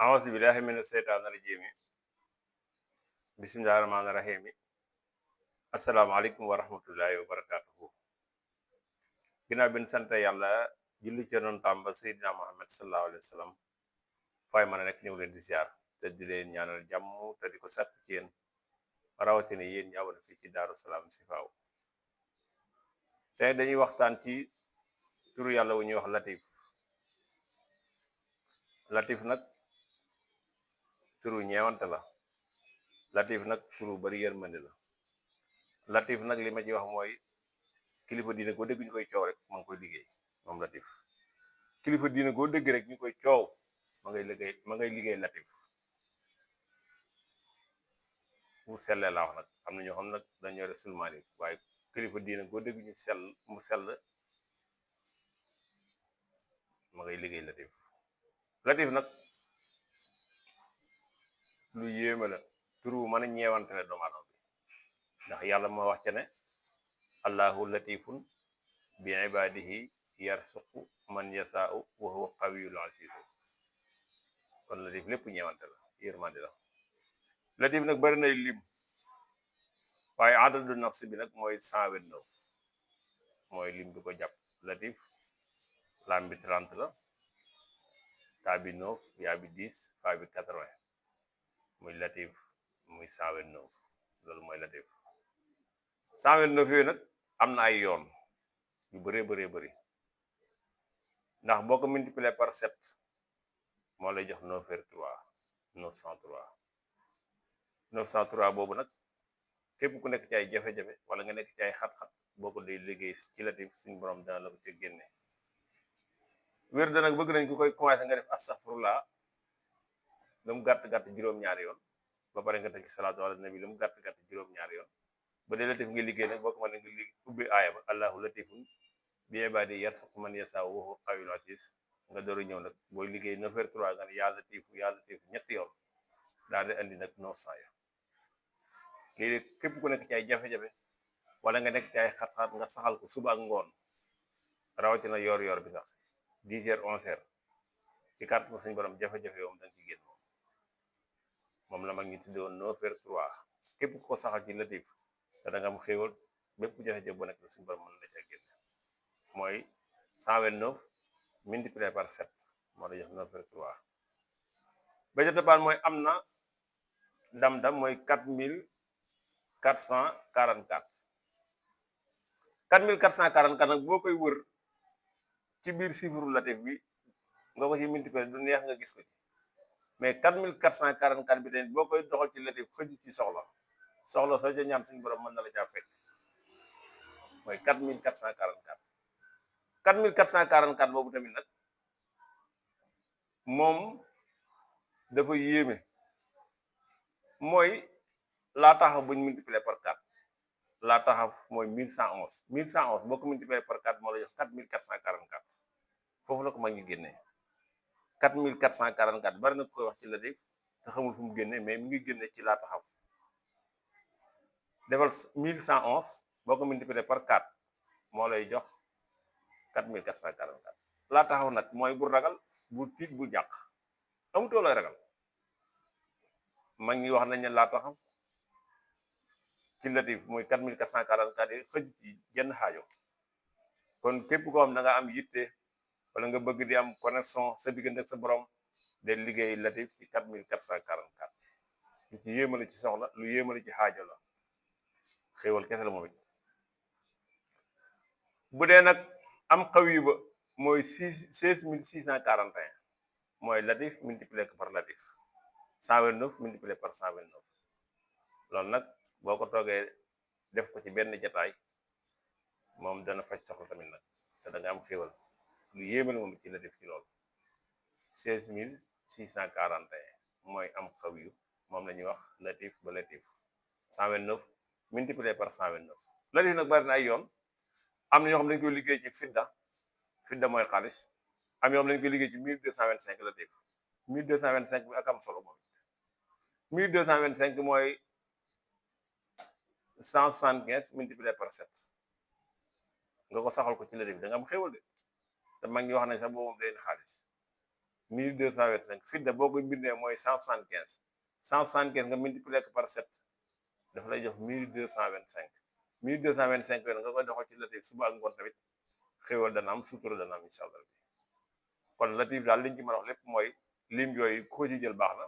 auzu billahi mina seytaani rajiim bismillahi rahmaani rahiim asalaamaaleykum wa rahmatullahi wa barakaatuhu. Ginnaaw bi ñu sant yàlla julli ci yonentam ba Seydina Muhammad sallallahu alayhi wa sallam fay mën a nekk ñëw leen di ziar te di leen ñaanal jàmm te di ko sàkk ci yéen rawatina yéen ñi abonné fii ci Daaru Salaam Sifaaw. tey dañuy waxtaan ci turu yàlla wu ñuy wax Latif. Latif nag turu ñeewante la. Latif nag turu bari yërmande la. Latif nag li ma ci wax mooy kilifa diine koo dégg ñu koy coow rek ma ngi koy liggéey moom Latif. kilifa diine koo dégg rek ñu koy coow ma ngay liggéey Latif. bu sellee laa wax nag am na ñoo xam nag dañoo def sulmaani waaye kilifa diine koo dégg ñu mu sell ma ngay liggéey Latif. Latif nag lu yéeme la turu mën a ñeewante la doomu aadama bi ndax yàlla moo wax ca ne allahu latifun bi ibadihi yarsuqu man yasaau wa huwa qawiyul aziz. kon Latif lépp ñeewante la yërmande la. Latif nag bari nay lim waaye adadu nafs bi nag mooy 129 mooy lim bi ko jàpp. Latif lam bi 30 la, taa bi 9, yaa bi 10, faa bi 80 muy Latif muy 129 loolu mooy Latif. 129 yooyu nag am na ay yoon yu bëree bëri ndax boo ko multiplier par 7 moo lay jox 903 boobu nag képp ku nekk ci ay jafe-jafe wala nga nekk ci ay xat-xat boo ko day liggéey ci Latif suñu borom dana la ko ci génne. wér da nag bëgg nañ ku koy commencé nga def astaghfirullah lu mu gàtt-gàtt juróom-ñaari yoon ba pare nga teg ci salaatu ala nabi lu mu gàtt-gàtt juróom-ñaari yoon. ba dee Latif nga liggéey nag boo ko mën nga ubbi aaya ba allahu latifun bi ibaadi yarsuqu man yasaa wa huwa qawiyul aziz nga door a ñëw nag booy liggéey 903 nga ne yaa latif ñetti yoon daal di andi nag 900 ya. léegi képp ku nekk ci ay jafe-jafe wala nga nekk ci ay xat-xat nga saxal ko suba ak ngoon rawatina yor bi sax 10 heures 11 heures ci kàttan ko suñu borom jafe-jafe yoom da nga ci génn moom la mag ñi tudde woon 903 képp ku ko saxal ci Latif te da nga am xéewal bépp jafe-jafe bu nekk la suñu borom mën la ca génn. mooy 129 multiplié par 7 moo la jox 903. ba ca toppaan mooy am na dam-dam mooy 4444 nag boo koy wër ci biir chiffre Latif bi nga ko ci multiplier du neex nga gis ko ci mais 4444 bi tamit boo koy doxal ci Latif xëj ci soxla soo ca ñaan suñu borom mën na la caa fekk mooy 4444 boobu tamit nag moom dafa yéeme mooy laa taxaw buñ multiplier par 4 laa taxaw mooy 1111 boo ko multiplier par 4 moo la jox 4444 foofu la ko mag ngi génnee 4444 bari na koy wax ci Latif te xamul fu mu génne mais mi ngi génne ci laa taxaw defal 1111 boo ko multiplier par 4 moo lay jox 4444 laa taxaw nag mooy bu ragal bu tiit bu jàq amutoo looy ragal. mag ñi wax nañ ne laa taxaw ci Latif mooy 4444 yi xëj ci jenn xaajo kon képp koo xam da nga am yitte wala nga bëgg di am connexion sa diggante ak sa borom de liggéey Latif ci 4444 lu ci yéemale ci soxla lu yéemale ci xaajo la xéewal kese la moom it. bu dee nag am xaw yi ba mooy 16641 mooy Latif multiplié par Latif 129 multiplié par 129 loolu nag boo ko toogee def ko ci benn jataay moom dana faj soxla tamit nag te da nga am xéwal lu yéemal moom ci Latif ci loolu 16641 mooy am xaw yu moom la ñuy wax Latif ba Latif 129 multiplié par 129. Latif nag bari na ay yoon am na ñoo xam ne dañu koy liggéey ci fidda mooy xaalis am yoo xam ne dañu koy liggéey ci 1225 Latif 1225 bi ak am solo moom 1225 mooy 175 multiplié par 7 nga ko saxal ko ci Latif da nga am xéwal de te mag ñi wax nañ sax boobu moom day xaalis 1225 fidda boo koy bindee mooy 175 175 nga multiplier ko par 7 dafa lay jox 1225 1225 yooyu nga koy doxal ci latif suba ak ngoon tamit xéwal dana am sutura dana am incha allah bi kon latif daal liñ ci mën a wax lépp mooy lim yooyu ku ko ci jël baax na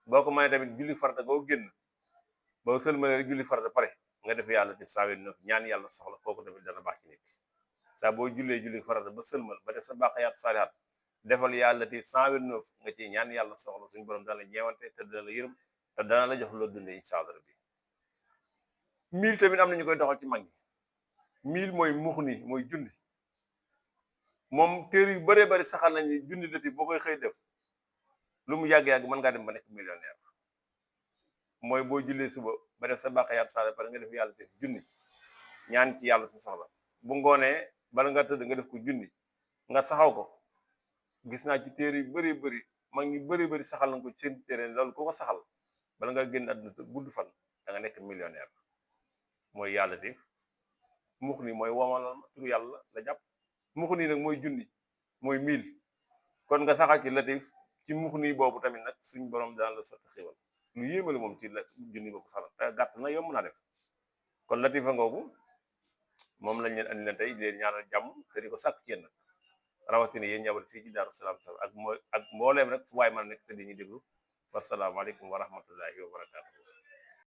boo ko mënee tamit julli farata goo génn boo sëlmalee julli farata pare nga def yàlla latif 129 ñaan yàlla soxla kooku tamit dana baax ci nit saa boo jullee julli farata ba sëlmal ba def sa bàqiyaat saalihaat defal yàlla latif 129 nga ci ñaan yàlla soxla suñu borom dana la ñeewante te dana la yërëm te dana la jox loo dundee incha allah bi 1000 tamit am na ñu koy doxal ci mag ñi 1000 mooy mux ni mooy junni moom téere yu bëree bëri saxal nañ ni junni latif boo koy xëy def lu mu yàgg-yàgg mën ngaa dem ba nekk millionnaire mooy boo jullee suba ba def sa bàqiyaat saalihaat pare nga def yàlla def junni ñaan ci yàlla sa soxla bu ngoonee bala nga tëdd nga def ko junni nga saxaw ko gis naa ci téere yu bëri bëri mag ñu bëri saxal nañ ko ci seen téere loolu ku ko saxal bala nga génn àdduna te gudd fan da nga nekk millionnaire mooy yàlla def mux ni mooy womalal ma turu yàlla la jàpp mux nii nag mooy junni mooy 1000 kon nga saxal ci latif ci mux nii boobu tamit nag suñ borom daan la sotti xéwal lu yéemale moom ci la junni boobu saxal te gàtt na yomb naa def kon latifa ngoogu moom lañ leen andi leen tey di leen ñaanal jàmm te di ko sàkk ci yéen nag rawatina yéen ñëwal fii ci Daaru Salaam ak mbooleem rek fu waay mën a nekk te di ñu déglu wasalaamaaleykum wa rahmatullahi wa barakaatu.